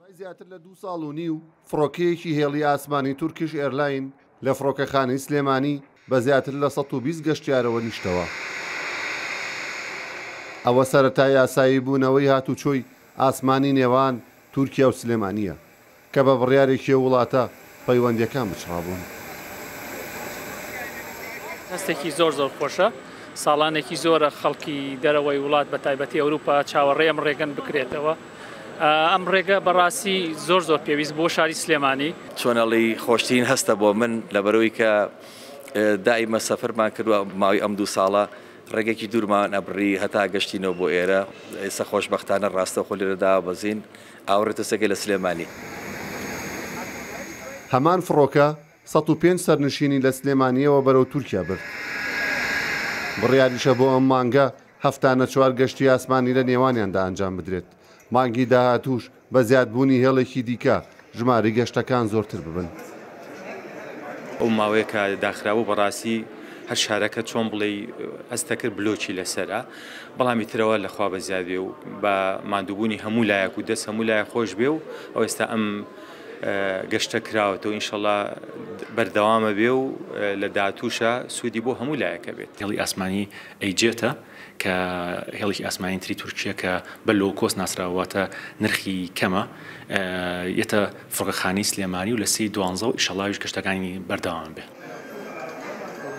دوای زیاتر لە دوو ساڵ و نیو، فڕۆکەیەکی هێڵی ئاسمانی تورکیش ئێرلاین لە فڕۆکەخانەی سلێمانی بە زیاتر لە 120 گەشتیارەوە نیشتەوە. ئەوە سەرەتای ئاساییبوونەوەی هاتوچۆی ئاسمانی نێوان تورکیا و سلێمانییە. کە بە بڕیارێکی ئەو وڵاتە پەیوەندییەکان بچڕابوون. هەستێکی زۆر زۆر خۆشە، ساڵانێکی زۆرە خەڵکی دەرەوەی وڵات بە تایبەتی ئەوروپا چاوەڕێی ئەم ڕێگەن بکرێتەوە. ئەم ڕێگە بەڕاستی زۆر زۆر پێویست بۆ شاری سلێمانی. چۆن ئەڵێی خۆشترین هەستە بۆ من لەبەرئەوەی کە دائیمە سەفەرمان کردوە ماوەی ئەم دوو ساڵە ڕێگەکی دوورمان ئەبڕی هەتا گەشتینەوە بۆ ئێرە ئێستا خۆشبەختانە ڕاستەوخۆ لێرە دابەزین ئاوڕێ تۆسێکە لە سلێمانی. هەمان فڕۆکە 105 سەرنشینی لە سلێمانییەوە بەرەو تورکیا برد. بڕیاریشە بۆ ئەم مانگە هەفتانە چوار گەشتی ئاسمانی لە نێوانیاندا ئەنجام بدرێت. مانگی داهاتووش بە زیادبوونی هێڵێکی دیکە ژمارەی گەشتەکان زۆرتر ببن. ئەو ماوەیە کە داخرابوو بەڕاستی هەر شارەکە چۆن بڵێی هەستەکرد بلۆکی لەسەرە بەڵام ئیترەوە لەخوا بەزیاد بێ و بە ماندووبوونی هەموو لایەک و دەست هەموو لایەک خۆش بێ و ئەو ئێستا ئەم گەشتە کراوەتەوە ئینشەڵا بەردەوامە بێ و لە داهاتووشا سوودی بۆ هەموو لایەکە بێت. هێڵی ئاسمانی ئەیجێتە کە هێڵێکی ئاسمانی تری تورکییە کە بە لۆو کۆست ناسراوە واتە نرخی کەمە یەتە فڕۆکەخانەی سلێمانی و لە سێی دوانزەوە ئیشەڵاویش گەشتەکانی بەردەوام بێ.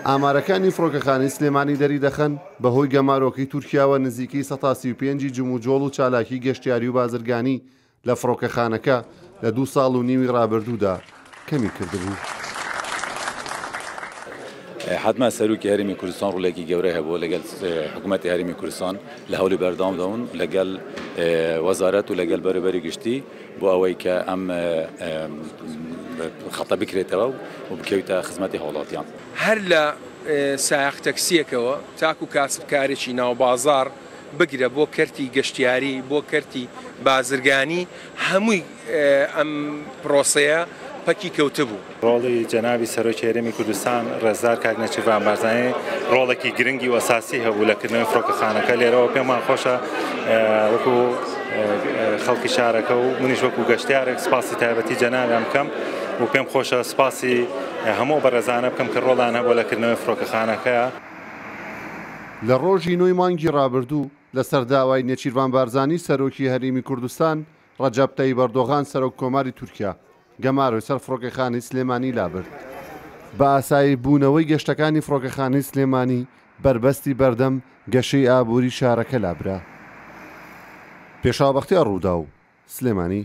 ئامارەکانی فڕۆکەخانەی سلێمانی دەریدەخەن، بەهۆی گەمارۆکەی تورکیاوە نزیکەی 35% ی جموجۆڵ و چالاکی گەشتیاری و بازرگانی لە فڕۆکەخانەکە لە دوو ساڵ و نیوی ڕابردوودا کەمی کردبوو. حەتمەن سەرۆکی هەرێمی کوردستان ڕۆلێکی گەورەی هەبووە لەگەل حکوومەتی هەرێمی کوردستان لە هەولی بەردەوام داون لەگەل وەزارەت و لەگەل بەرەبەری گشتی بۆ ئەوەی کە ئەم خەتە بکرێتەوە و بکەویتە خزمەتی هاوڵاتیان. هەر لە سایەق تەکسییەکەوە تاکو کاسبکارێکی ناوبازاڕ بگرە بۆ کەرتی گەشتیاری، بۆ کەرتی بازرگانی، هەمووی ئەم پرۆسەیە پەکی کەوتبوو. ڕۆڵی جەنابی سەرۆکی هەرێمی کوردستان ڕێزدار کاک نێچیرڤان بارزانی ڕۆڵێکی گرنگی و ئەساسی هەبوو لە کردنەوەی فڕۆکەخانەکە، لێرەوە پێمان خۆشە وەکو خەڵکی شارەکە و منیش وەکو گەشتیارێک سپاسی تایبەتی جەنابیان بکەم و پێم خۆشە سپاسی هەموو بەڕێزانە بکەم کە ڕۆڵیان هەبووە لە کردنەوەی فڕۆکەخانەکە. لە ڕۆژی نۆی مانگی ڕابردوو لەسەر داوای نێچیرڤان بارزانی سەرۆکی هەرێمی کوردستان، ڕەجەب تەیب ئەردۆغان سەرۆک کۆماری تورکیا گەمارۆی سەر فڕۆکەخانەی سلێمانی لابرد. بە ئاسایی بوونەوەی گەشتەکانی فڕۆکەخانەی سلێمانی بەربەستی بەردەم گەشەی ئابووری شارەکە لابرا. پێشەوا بەختیار، رووداو، سلێمانی.